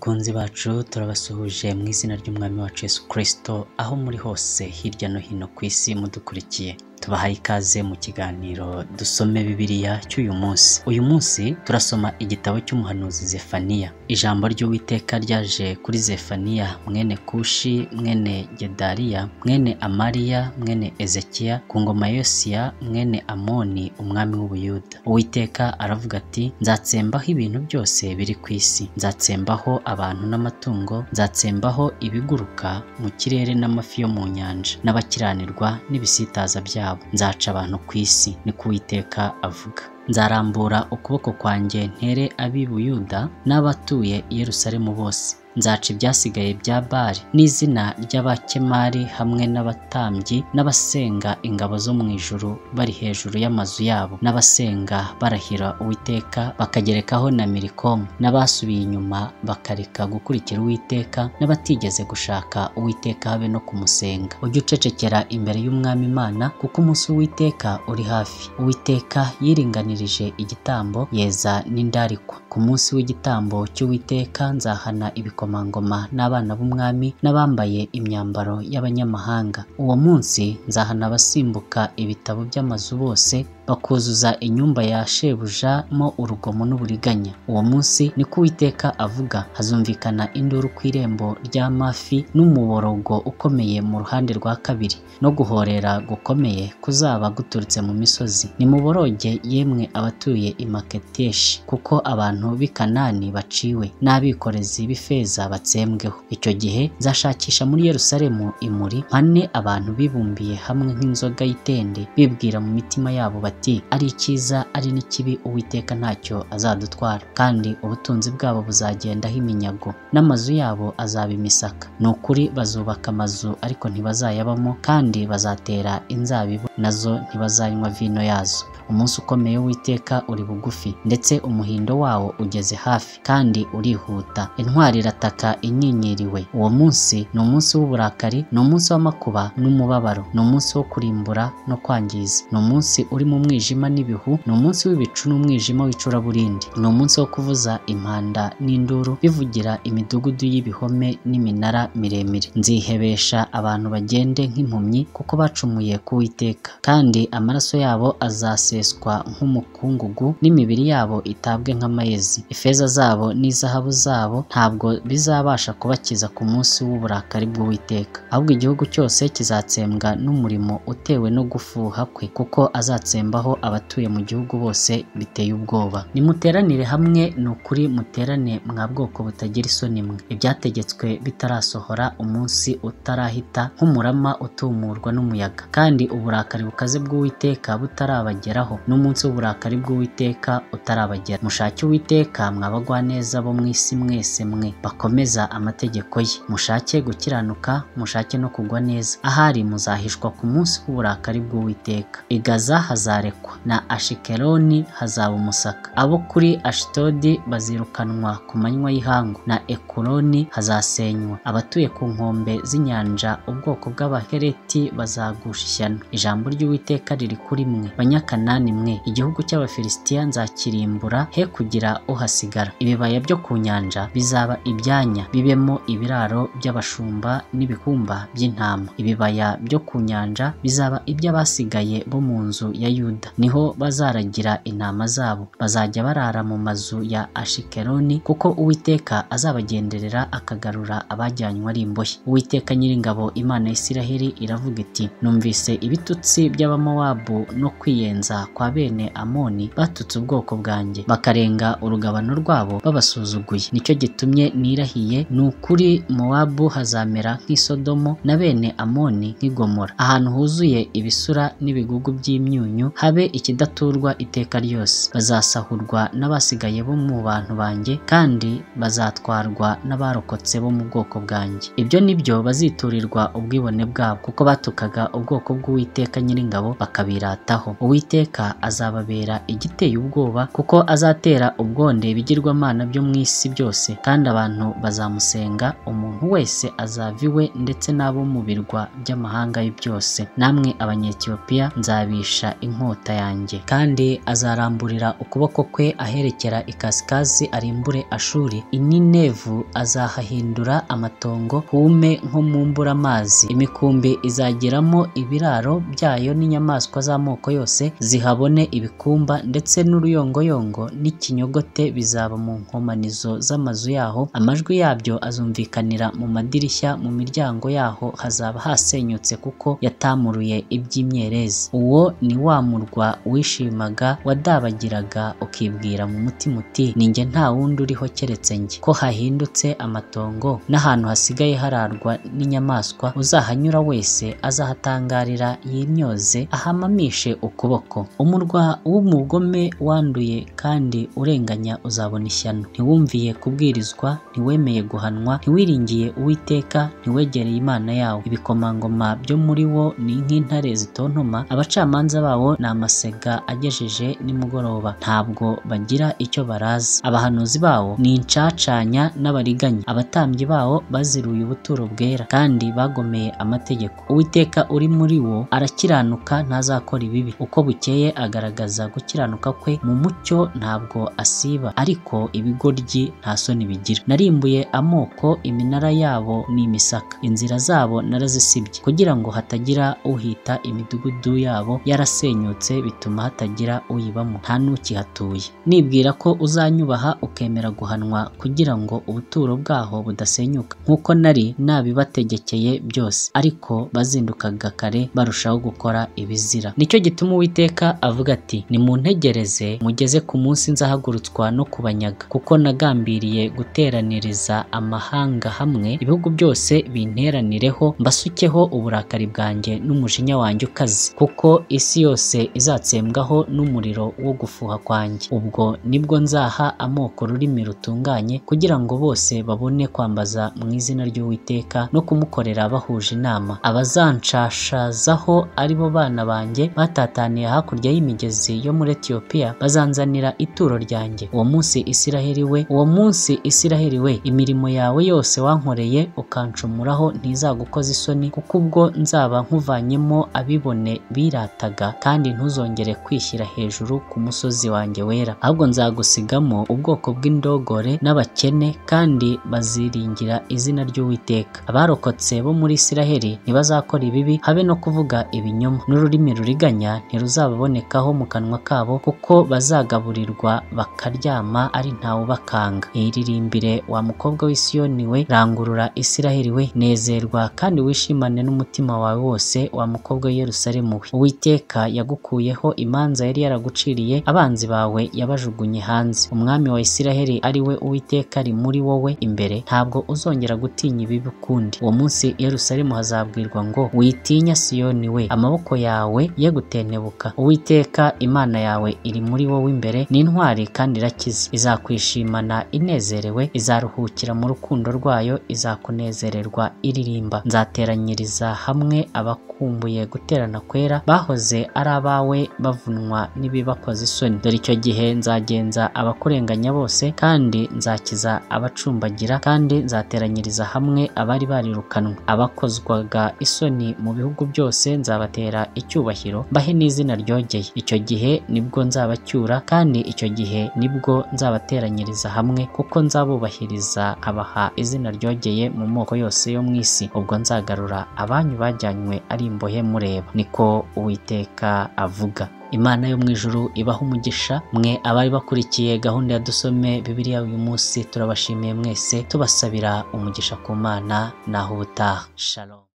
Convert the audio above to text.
Bakunzi bacu, turabasuhuje mu izina ry'Umwami wacu Yesu Kristo, aho muri hose hirya no hino ku isi mudukurikiye. Tubahaye ikaze mu kiganiro dusome Bibiliya cy'uyu munsi. Uyu munsi turasoma igitabo cy'umuhanuzi Zefaniya. Ijambo ry'Uwiteka ryaje kuri Zefaniya mwene Kushi, mwene Gedaliya, mwene Amariya, mwene Ezekiya, ku ngoma ya Yosiya mwene Amoni umwami w'Ubuyuda. Uwiteka aravuga ati: nzatsembaho ibintu byose biri ku isi, nzatsembaho abantu n'amatungo, nzatsembaho ibiguruka mu kirere n'amafi yo mu nyanja, n'abakiranirwa n'ibisitaza byabo. Nzaca abantu ku isi, niko Uwiteka avuga. Nzarambura ukuboko kwanjye ntere ab'i Buyuda n'abatuye i Yerusalemu bose. Nzaca ibyasigaye bya Bali n'izina ry'abakemari hamwe n'abatambyi n'abasenga ingabo zo mu ijuru bari hejuru y'amazu yabo, n'abasenga barahira Uwiteka bakagerekaho na Milikomu, n'abasubiye inyuma bakareka gukurikira Uwiteka, n'abatigeze gushaka Uwiteka habe no kumusenga. Ujye ucecekera imbere y'Umwami Imana, kuko umunsi w'Uwiteka uri hafi. Uwiteka yiringanirije igitambo, yeza n'indarikwa. Ku munsi w'igitambo cy'Uwiteka nzahana ibikomangoma n'abana b'umwami n'abambaye imyambaro y'abanyamahanga. Uwo munsi nzahana abasimbuka ibitabo by'amazu bose, bakuzuza inyumba ya shebuja mo urugomo n'uburiganya. Uwo munsi niko Uwiteka avuga, hazumvikana induru ku irembo ry'amafi n'umuborogo ukomeye mu ruhande rwa kabiri, no guhorera gukomeye kuzaba guturutse mu misozi. Nimuboroge yemwe abatuye i Maketeshi, kuko abantu b'i Kanani baciwe, n'abikorezi b'ifeza batsembweho. Icyo gihe nzashakisha muri Yerusalemu imuri, mpane abantu bibumbiye hamwe nk'inzoga y'itende, bibwira mu mitima yabo bati: ari icyiza ari n'ikibi Uwiteka ntacyo azadutwara. Kandi ubutunzi bwabo buzagendaho iminyago, n'amazu yabo azaba imisaka. Ni ukuri bazubaka amazu ariko ntibazayabamo, kandi bazatera inzabibu nazo ntibazanywa vino yazo. Umunsi ukomeye w'Uwiteka uri bugufi, ndetse umuhindo wawo ugeze hafi kandi urihuta. Intwari irataka inyinyiriwe. Uwo munsi ni umunsi w'uburakari, ni umunsi w'amakuba n'umubabaro, ni umunsi wo kurimbura no kwangiza, ni umunsi uri mu mwijima n'ibihu, ni umunsi w'ibicu n'umwijima w'icuraburindi, ni umunsi wo kuvuza impanda n'induru bivugira imidugudu y'ibihome n'iminara miremire. Nzihebesha abantu bagende nk'impumyi, kuko bacumuye ku Uwiteka, kandi amaraso yabo azaseswa nk'umukungugu, n'imibiri yabo itabwe nk'amayezi. Ifeza zabo n'izahabu zabo ntabwo bizabasha kubakiza ku munsi w'uburakari bw'Uwiteka. Ahubwo igihugu cyose kizatsembwa n'umurimo utewe no gufuha kwe, kuko azatsembaho abatuye mu gihugu bose biteye ubwoba. Nimuteranire hamwe, ni ukuri muterane mwa bwoko butagira isoni mwe. Ibyategetswe bitarasohora, umunsi utarahita, nk'umurama utumurwa n'umuyaga, kandi uburakari bukaze bw'Uwiteka butarabageraho, n'umunsi w'uburakari bw'Uwiteka utarabagera. Mushake Uwiteka mwa bagwaneza bo mu isi mwese mwe bakomeza amategeko ye. Mushake gukiranuka, mushake no kugwa neza, ahari muzahishwa ku munsi w'uburakari bw'Uwiteka. I Gaza hazarekwa, na Ashikeloni hazaba umusaka. Abo kuri Ashidodi bazirukanwa ku manywa y'ihangu, na Ekuroni hazasenywa. Abatuye ku nkombe z'inyanja, ubwoko bw'Abahereti bazagusha ishyano. Ijambo ry'Uwiteka riri kuri mwe, Banyakanani mwe. Igihugu cy'Abafilisitiya nzakirimbura, he kugira uhasigara. Ibibaya byo ku nyanja bizaba ibyanya, bibemo ibiraro by'abashumba n'ibikumba by'intama. Ibibaya byo ku nyanja bizaba iby'abasigaye bo mu nzu ya Yuda, niho bazaragira intama zabo. Bazajya barara mu mazu ya Ashikeloni, kuko Uwiteka azabagenderera akagarura abajyanywe ari imbohe. Uwiteka Nyiringabo Imana ya Isiraheli iravuga iti: numvise ibitutsi by'Abamowabu no kwiyenza kwa bene Amoni batutse ubwoko bwanjye, bakarenga urugabano rwabo babasuzuguye. Nicyo gitumye nirahiye, ni ukuri Mowabu hazamera nk'isodomo, na bene Amoni nk'Igomora, ahantu huzuye ibisura n'ibigugu by'imyunyu, habe ikidaturwa iteka ryose. Bazasahurwa n'abasigaye bo mu bantu banjye, kandi bazatwarwa n'abarokotse bo mu bwoko bwanjye. Ibyo nibyo baziturirwa ubwibone bwabo, kuko batukaga ubwoko bw'Uwiteka Nyiringabo bakabirataho. Uwiteka azababera igiteye ubwoba, kuko azatera ubwonde ibigirwamana byo mu isi byose, kandi abantu bazamusenga, umuntu wese azava iwe ndetse n'abo mu birwa by'amahanga byose. Namwe Abanyetiyopiya nzabisha inkota. inkota yanjye. Kandi azaramburira ukuboko kwe aherekera ikasikazi arimbure Ashuri, Ininevu azahahindura amatongo hume nko mu mburamazi. Imikumbi izageramo ibiraro byayo n'inyamaswa z'amoko yose zihabone ibikumba, ndetse n'uruyongoyongo n'ikinyogote bizaba mu nkomanizo z'amazu yaho. Amajwi yabyo azumvikanira mu madirishya, mu miryango yaho hazaba hasenyutse kuko yatamuruye iby'imyerezi. Uwo ni wa murwa wishimaga, wadabagiraga ukibwira mu mutima uti ninjye nta wundi uriho keretse njye. Ko hahindutse amatongo n'ahantu hasigaye hararwa n'inyamaswa, uzahanyura wese azahatangarira yimyoze ahamamishe ukuboko. Umurwa w'umugome wanduye kandi urenganya uzabona ishyano. Ntiwumviye kubwirizwa, ntiwemeye guhanwa, ntiwiringiye Uwiteka, ntiwegereye Imana yawe. Ibikomangoma byo muri wo ni nk'intare zitontoma, abacamanza bawo ni amasega agejeje nimugoroba, ntabwo bagira icyo baraza. Abahanuzi bawo ni incacanya n'abariganya, abatambyi bawo baziruye ubuturo bwera kandi bagomeye amategeko. Uwiteka uri muri wo arakiranuka, ntazakora ibibi. Uko bukeye agaragaza gukiranuka kwe mu mucyo, ntabwo asiba, ariko ibigoryi nta soni bigira. Narimbuye amoko, iminara yabo ni imisaka, inzira zabo narazisibye, kugira ngo hatagira uhita imidugudu yabo yarasenyutse, bituma hatagira uyibamo, nta n'ukihatuye. Nibwira ko uzanyubaha ukemera guhanwa, kugira ngo ubuturo bwaho budasenyuka, nk'uko nari nabibategekeye byose. Ariko bazindukaga kare barushaho gukora ibizira. Nicyo gituma Uwiteka avuga ati nimuntegereze mugeze ku munsi nzahagurutswa no kubanyaga, kuko nagambiriye guteraniriza amahanga hamwe, ibihugu byose binteranireho, mbasukeho uburakari bwanjye n'umujinya wanjye ukaze, kuko isi yose izatsembwaho n'umuriro wo gufuha kwanjye. Ubwo nibwo nzaha amoko ururimi rutunganye, kugira ngo bose babone kwambaza mu izina ry'Uwiteka no kumukorera bahuje inama. Abazanshashazaho ari bo bana banjye batataniye hakurya y'imigezi yo muri Etiyopiya, bazanzanira ituro ryanjye. Uwo munsi Isiraheli we, uwo munsi Isiraheli we, imirimo yawe yose wankoreye ukancumuraho ntizagukoza isoni, kuko ubwo nzaba nkuvanyemo abibone birataga, kandi ntuzongere kwishyira hejuru ku musozi wanjye wera. Ahubwo nzagusigamo ubwoko bw'indogore n'abakene, kandi baziringira izina ry'Uwiteka. Abarokotse bo muri Isiraheli ntibazakora ibibi, habe no kuvuga ibinyoma, n'ururimi ruriganya ntiruzababonekaho mu kanwa kabo, kuko bazagaburirwa bakaryama ari ntawubakanga. Iririmbire wa mukobwa w'i Siyoni we, rangurura Isiraheli we, nezerwa kandi wishimane n'umutima wawe wose, wa mukobwa w'i Yerusalemu we. Uwiteka yagukuyeho imanza yari yaraguciriye, abanzi bawe yabajugunye hanze. Umwami wa Isiraheli ari we Uwiteka ari muri wowe imbere, ntabwo uzongera gutinya ibibi ukundi. Uwo munsi Yerusalemu hazabwirwa ngo witinya Siyoni we, amaboko yawe ye gutentebuka. Uwiteka Imana yawe iri muri wowe imbere, ni intwari kandi irakiza. Izakwishimana inezerewe, izaruhukira mu rukundo rwayo, izakunezererwa iririmba. Nzateranyiriza hamwe abakumbuye guterana kwera, bahoze ari abawe bavunwa n'ibibakoza isoni. Dore icyo gihe nzagenza abakurenganya bose, kandi nzakiza abacumbagira, kandi nzateranyiriza hamwe abari barirukanwe. Abakozwaga isoni mu bihugu byose nzabatera icyubahiro, mbahe n'izina ryogeye. Icyo gihe nibwo nzabacyura, kandi icyo gihe nibwo nzabateranyiriza hamwe, kuko nzabubahiriza nkabaha izina ryogeye mu moko yose yo mu isi. Ubwo nzagarura abanyu bajyanywe ari imbohe mureba, niko Uwiteka avuga. Imana yo mu ijuru ibaha umugisha mwe abari bakurikiye gahunda ya Dusome Bibiliya uyu munsi. Turabashimiye mwese, tubasabira umugisha ku Mana. Naho ubutaha. Shalom.